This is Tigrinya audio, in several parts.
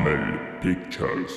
Pictures.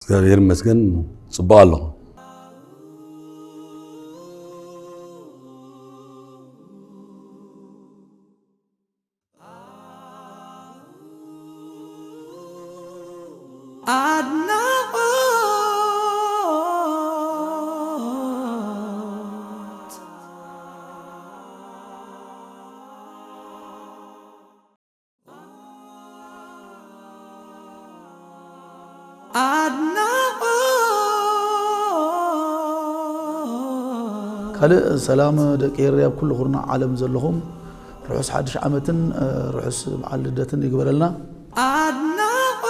እግዚኣብሔር ይመስገን፣ ጽቡቕ ኣለኹ። ኣድናቖት። ኣድናቖት። ካልእ ሰላም ደቂ ኤረይ ኣብ ኩሉ ኩርናዕ ዓለም ዘለኹም፣ ርሑስ ሓድሽ ዓመትን፣ እ፣ ርሑስ በዓል ልደትን ይግበረልና። ኣድናቖት።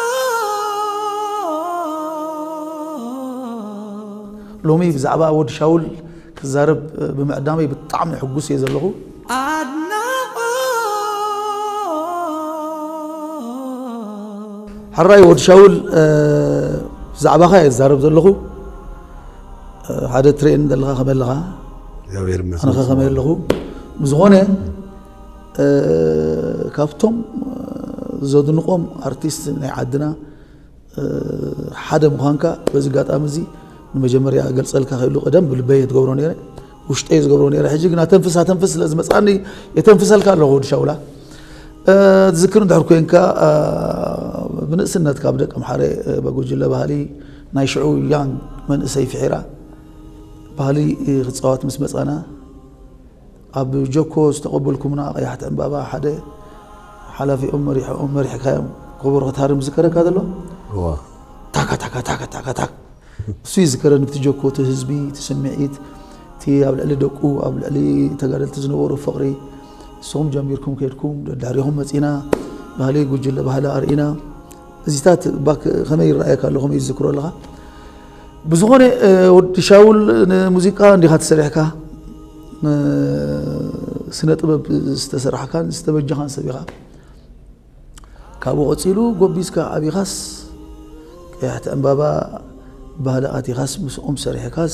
ሎሚ ብዛዕባ ወዲ ሻውል ክዛረብ፣ እ፣ ብምዕዳመይ ብጣዕሚ ሕጉስ እየ ዘለኹ። ኣድናቖት። ሕራይ ወዲ ሻውል፣ እ፣ ብዛዕባኻ እየ ዝዛረብ ዘለኹ። እ፣ ሓደ ትርእየኒ ዘለኻ ከመይ ኣለኻ? እግዚኣብሔር ይመስገን። ኣነኸ ከመይ ኣለኹ? ብዝኾነ፣ እ፣ ካብቶም፣ እ፣ ዘድንቖም ኣርቲስት ናይ ዓድና፣ እ፣ ሓደ ምዃንካ በዚ ኣጋጣሚ እዚ ንመጀመርያ ገልጸልካ ክእሉ ቀደም ብልበይ እየ ዝገብሮ ነይረ፣ ውሽጠይ እየ ዝገብሮ ነይረ። ሕጂ ግና ተንፍስ ኣተንፍስ ስለ ዝመጽኣኒ የተንፍሰልካ ኣለኹ ወዲ ሻውላ። እ፣ ትዝክር እንድሕር ኮንካ፣ እ፣ ብንእስነት ካብ ደቂ ኣምሓረ፣ እ፣ በጉጅለ ባህሊ ናይ ሽዑ ያንግ መንእሰይ ፍሒራ ባህሊ፣ እ፣ ክጻወት ምስ መጻና ኣብ ጆኮ ዝተቐበልኩምና ቀያሕቲ ዕምባባ ሓደ ሓላፊኦም መሪሖም መሪሕካዮም ከበሮ ክትሃርም ዝከረካ ዘሎ እዋ። ታካ ታካ ታካ ታካ ታክ እሱ ይዝከረኒ። ብቲ ጆኮ እቲ ህዝቢ እቲ ስምዒት እቲ ኣብ ልዕሊ ደቁ ኣብ ልዕሊ ተጋደልቲ ዝነበሩ ፍቕሪ ንስኹም ጀሚርኩም ከድኩም ደድሕሪኹም መፂና ባህሊ ጉጅለ ባህሊ ኣርኢና እዚታት ባክ ከመይ ይረኣየካ ኣሎ ከመይ ይዝክሮ ኣለኻ? ብዝኾነ፣ እ፣ ወዲ ሻውል ንሙዚቃ እንዲኻ ትሰርሕካ፣ ን-፣ ስነ ጥበብ ዝተሰርሕካን ዝተበጀኻን ሰብ ኢኻ። ካብኡ ቀጺሉ ጎቢዝካ ዓቢኻስ፣ ቀያሕቲ ዕምባባ ባህሊ ኣቲኻስ፣ ምስኦም ሰሪሕካስ፣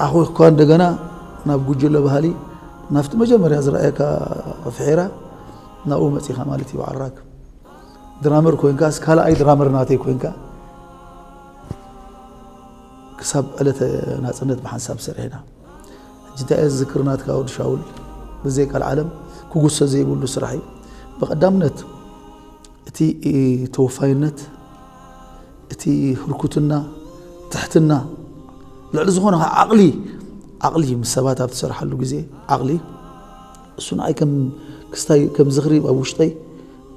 ኣኹ እኳ እንደገና ናብ ጉጅለ ባህሊ፣ ናብቲ መጀመርያ ዝረኣየካ ፍሒራ፣ ናብኡ መጺኻ ማለት እዩ በዓል ራክ። ድራመር ኮይንካስ፣ ካልኣይ ድራመር ናተይ ኮይንካ፣ ክሳብ ዕለተ ናጽነት ብሓንሳብ ሰሪሕና። ሕጂ እንታይ እየ ዝዝክር ናትካ ወዲ ሻውል፣ ብዘይ ቀልዓለም ክጉሰ ዘይብሉ ስራሕ እዩ። ብቐዳምነት እቲ ተወፋይነት፣ እቲ ህርኩትና፣ ትሕትና፣ ልዕሊ ዝኾነ ከዓ ዓቕሊ፣ ዓቕሊ ምስ ሰባት ኣብ ትሰርሓሉ ግዜ ዓቕሊ፣ እሱ ንዓይ ከም ክስታይ፣ ከም ዝኽሪ ኣብ ውሽጠይ፣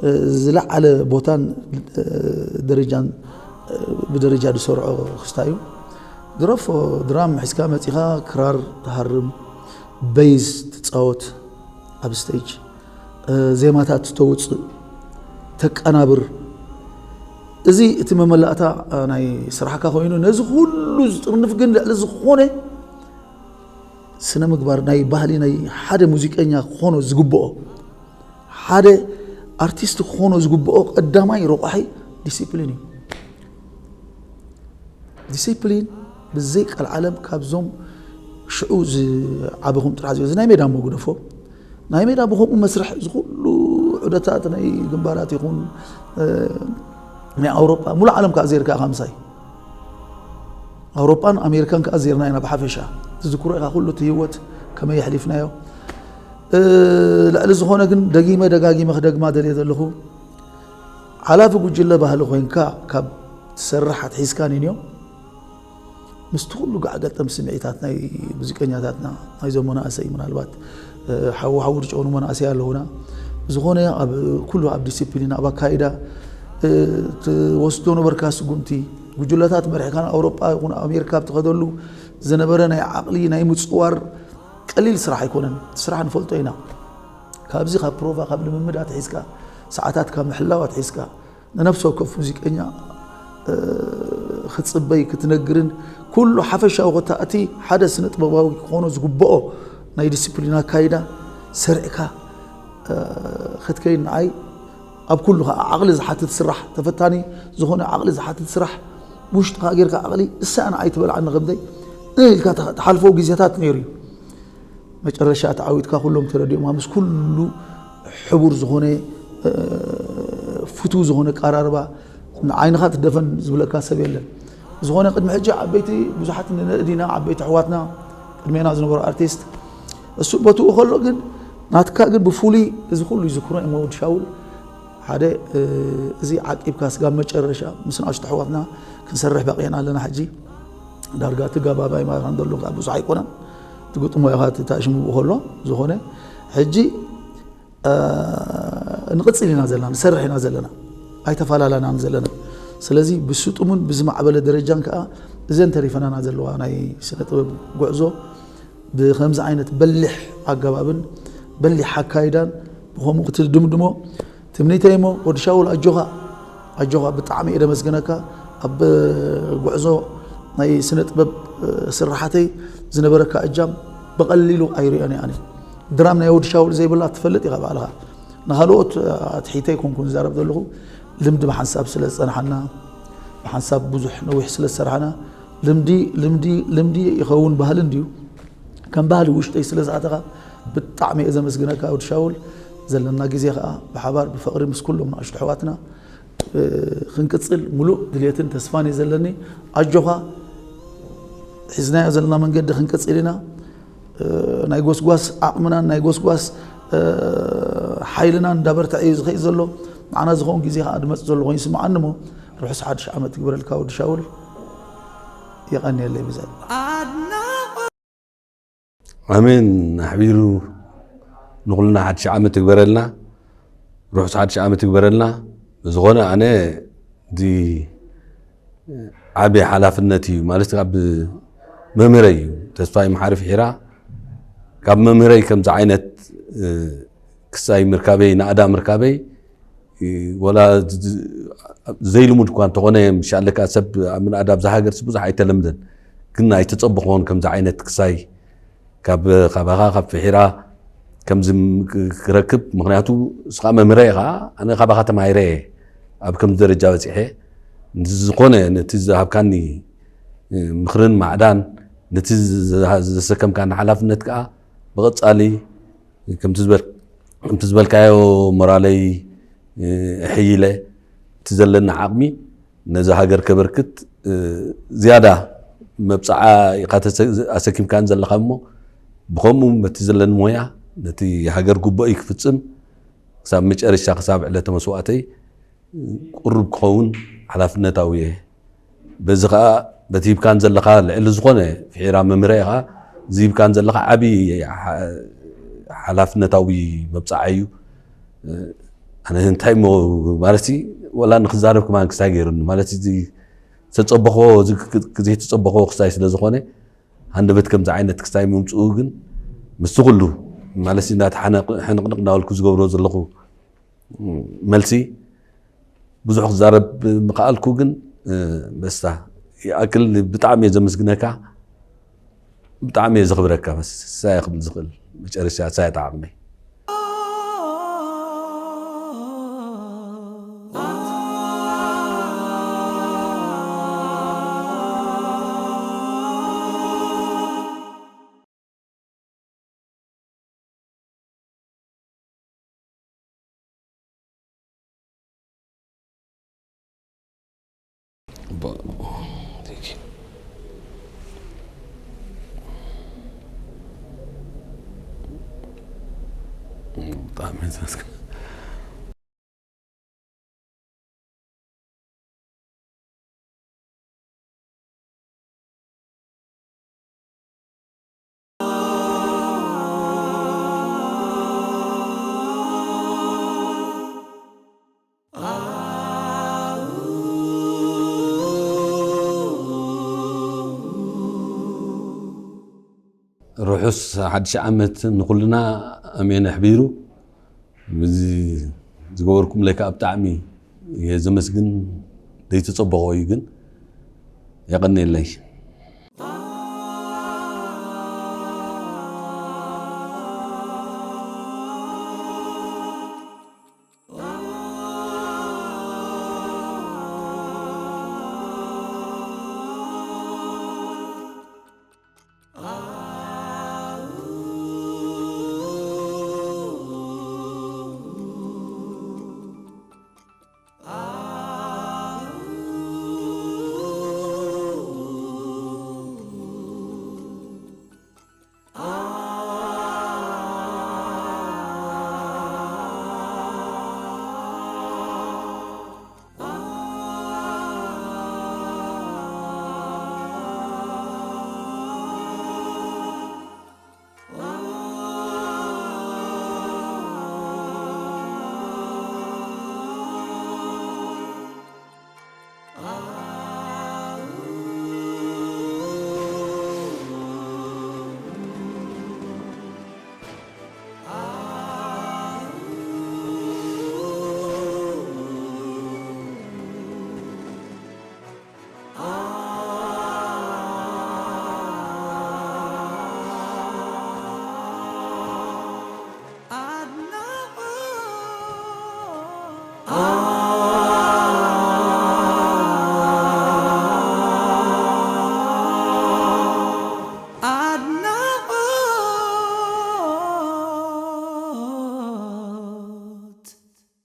እ፣ ዝለዓለ ቦታን፣ እ፣ ደረጃን፣ እ፣ ብደረጃ ዝሰርዖ ክስታይ እዩ። ድረፎ ድራም ሒዝካ መጺኻ ክራር ትሃርም፣ በይዝ ትጻወት ኣብ ስቴጅ፣ እ፣ ዜማታት ተውጽእ፣ ተቀናብር። እዚ እቲ መመላእታ፣ እ፣ ናይ ስራሕካ ኮይኑ ነዚ ኩሉ ዝጥርንፍ ግን ልዕሊ ዝኾነ ስነ ምግባር ናይ ባህሊ ናይ ሓደ ሙዚቀኛ ክኾኖ ዝግብኦ፣ ሓደ ኣርቲስት ክኾኖ ዝግብኦ ቀዳማይ ረቋሒ ዲሲፕሊን እዩ። ዲሲፕሊን ብዘይ ቀልዓለም ካብዞም ሽዑ ዝዓበኹም ጥራሕ እዚ ናይ ሜዳ እሞ ግደፎ። ናይ ሜዳ ብኸምኡ መስርሕ ዝኩሉ ዑደታት ናይ ግንባራት ይኹን ናይ ኣውሮጳ ሙሉ ዓለም ከዓ ዘይርካ ምሳይ ኣውሮጳን ኣሜሪካን ከዓ ዜርና ኢና ብሓፈሻ። ትዝክሮ ኢኻ ኩሉ እቲ ህይወት ከመይ የሕሊፍናዮ። ልዕሊ ዝኾነ ግን ደጊመ ደጋጊመ ክደግማ ደልየ ዘለኹ ሓላፊ ጉጅለ ባህሊ ኮይንካ ካብ ትሰርሕ ኣትሒዝካ ንንዮ ምስቲ ኩሉ ጋዕገልጠም ስምዒታት ናይ ሙዚቀኛታትና ናይዞም መናእሰይ ምናልባት ሓዊ ሓዊ ዝጨኑ መናእሰይ ኣለውና። ዝኾነ ኣብ ኩሉ ኣብ ዲሲፕሊን ኣብ ኣካይዳ ትወስዶ ነበርካ ስጉምቲ ጉጅለታት መሪሕካ ንኣውሮጳ ይኹን ኣሜሪካ ብትኸደሉ ዝነበረ ናይ ዓቕሊ ናይ ምፅዋር ቀሊል ስራሕ ኣይኮነን። ስራሕ ንፈልጦ ኢና። ካብዚ ካብ ፕሮቫ ካብ ልምምድ ኣትሒዝካ ሰዓታት ካብ ምሕላው ኣትሒዝካ ንነፍሲ ወከፍ ሙዚቀኛ ክትፅበይ ክትነግርን ኩሉ ሓፈሻዊ ኮታ እቲ ሓደ ስነ ጥበባዊ ክኾኖ ዝግብኦ ናይ ዲስፕሊን ኣካይዳ ሰርዕካ ክትከይድ ንዓይ ኣብ ኩሉ ከዓ ዓቕሊ ዝሓትት ስራሕ ተፈታኒ ዝኾነ ዓቕሊ ዝሓትት ስራሕ ውሽጥካ ጌርካ ዓቕሊ እሳ ንዓይ ትበልዓኒ ከምዘይ ኢልካ ትሓልፎ ግዜታት ነይሩ እዩ። መጨረሻ ተዓዊትካ ኩሎም ተረዲኦም ምስ ኩሉ ሕቡር ዝኾነ ፍቱ ዝኾነ ቀራርባ ንዓይንኻ ትደፈን ዝብለካ ሰብ የለን። ዝኾነ ቅድሚ ሕጂ ዓበይቲ ብዙሓት ንነእዲና ዓበይቲ ኣሕዋትና ቅድሜና ዝነበሩ ኣርቲስት እሱ በትኡ ከሎ ግን ናትካ ግን ብፍሉይ እዚ ኩሉ ይዝክሮ እሞ ወዲ ሻውል ሓደ እዚ ዓቂብካ ስጋብ መጨረሻ ምስ ንኣሽቱ ኣሕዋትና ክንሰርሕ በቂዕና ኣለና። ሕጂ ዳርጋ እቲ ጋባባይ ማለት ዘሎ ብዙሕ ኣይኮነን። ትግጥሞ ኢኻ እቲ ታሽሙ ከሎ ዝኾነ ሕጂ ንቕጽል ኢና ዘለና ንሰርሕ ኢና ዘለና ኣይተፈላለናን ዘለና። ስለዚ ብስጡምን ብዝማዕበለ ደረጃን ከዓ እዘን ተሪፈናና ዘለዋ ናይ ስነ ጥበብ ጉዕዞ ብከምዚ ዓይነት በሊሕ ኣገባብን በሊሕ ኣካይዳን ብኸምኡ ክትድምድሞ ትምኒተይ እሞ ወዲ ሻውል ኣጆኻ ኣጆኻ ብጣዕሚ እየ ደመስግነካ። ኣብ ጉዕዞ ናይ ስነ ጥበብ ስራሓተይ ዝነበረካ እጃም ብቐሊሉ ኣይርእዮን እየ። ኣነ ድራም ናይ ወዲ ሻውል ዘይብላ ትፈልጥ ኢኻ ባዕልኻ። ንኻልኦት ኣትሒተ ኣይኮንኩን ዝዛረብ ዘለኹ ልምዲ ብሓንሳብ ስለ ዝፀንሓና ብሓንሳብ ብዙሕ ነዊሕ ስለ ዝሰራሕና ልምዲ ልምዲ ልምዲ ይኸውን ባህሊ እንድዩ። ከም ባህሊ ውሽጠይ ስለ ዝኣተኻ ብጣዕሚ እየ ዘመስግነካ ወዲ ሻውል። ዘለና ግዜ ከዓ ብሓባር ብፍቕሪ ምስ ኩሎም ንኣሽቱ ኣሕዋትና ክንቅፅል ሙሉእ ድልየትን ተስፋን እዩ ዘለኒ። ኣጆኻ ሒዝናዮ ዘለና መንገዲ ክንቅፅል ኢና። ናይ ጎስጓስ ዓቕምናን ናይ ጎስጓስ ሓይልናን እንዳበርትዐ እዩ ዝኸይድ ዘሎ። ንዓና ዝኸውን ግዜ ከዓ ድመፅ ዘሎ ኮይኑ ይስምዓኒ እሞ ርሑስ ሓድሽ ዓመት ትግበረልካ ወዲ ሻውል። የቐንየለይ ብዘ ኣሜን ኣሕቢሩ ንኹልና ሓድሽ ዓመት ትግበረልና። ርሑስ ሓድሽ ዓመት ትግበረልና። ዝኾነ ኣነ እዚ ዓቢ ሓላፍነት እዩ ማለት ካብ መምህረይ እዩ ተስፋይ መሓሪ ፍሒራ ካብ መምህረይ ከምዚ ዓይነት ክሳይ ምርካበይ ናእዳ ምርካበይ ወላ ዘይልሙድ እኳ እንተኾነ ምሻለካ ሰብ ኣብ ምንኣድ ኣብዛ ሃገር ብዙሕ ኣይተለምደን ግን ኣይተፀበኾን ከምዚ ዓይነት ክሳይ ካብ ካባኻ ካብ ፍሒራ ከምዚ ክረክብ ምክንያቱ እስኻ መምህረ ኢኻ ኣነ ካባኻ ተማሂረ እየ ኣብ ከምዚ ደረጃ በፂሐ ዝኾነ ነቲ ዝሃብካኒ ምክርን ማዕዳን ነቲ ዘሰከምካኒ ሓላፍነት ከዓ ብቐፃሊ ከምቲ ዝበልካዮ ሞራለይ ሕይለ እቲ ዘለኒ ዓቕሚ ነዚ ሃገር ከበርክት ዝያዳ መብፅዓ ኢኻ ኣሰኪምካን ዘለኻ እሞ ብኸምኡ በቲ ዘለኒ ሞያ ነቲ ሃገር ጉቦ እዩ ክፍፅም ክሳብ መጨረሻ ክሳብ ዕለተ መስዋእተይ ቁሩብ ክኸውን ሓላፍነታዊ እየ። በዚ ከዓ በቲ ሂብካን ዘለኻ ልዕሊ ዝኾነ ፍሒራ መምህረ ኢኻ እዚ ሂብካን ዘለኻ ዓብዪ ሓላፍነታዊ መብፅዓ እዩ። ኣነ እንታይ እሞ ማለት ወላ ንክዛረብ ከማን ክስታይ ገይሩኒ ማለት እዚ ዝተፀበኾ ዘይተፀበኾ ክስታይ ስለ ዝኾነ ሃንደበት ከምዚ ዓይነት ክስታይ ምምፅኡ ግን ምስቲ ኩሉ ማለት እንዳተሓነቕ ሕንቕንቕ እንዳበልኩ ዝገብሮ ዘለኹ መልሲ ብዙሕ ክዛረብ ምኽኣልኩ ግን በስታ ይኣክል ብጣዕሚ እየ ዘመስግነካ ብጣዕሚ እየ ዘኽብረካ በስ ሳየ ክብል ዝኽእል መጨረሻ ሳየ ተዓቕመይ Thank you. ብጣዕሚ ዘመስግን። ርሑስ ሓድሽ ዓመት ንኹልና ኣሜን ኣሕቢሩ። እዚ ዝገበርኩምለይ ከዓ ብጣዕሚ እየ ዘመስግን። ዘይተጸበቖ እዩ ግን። የቐንየለይ።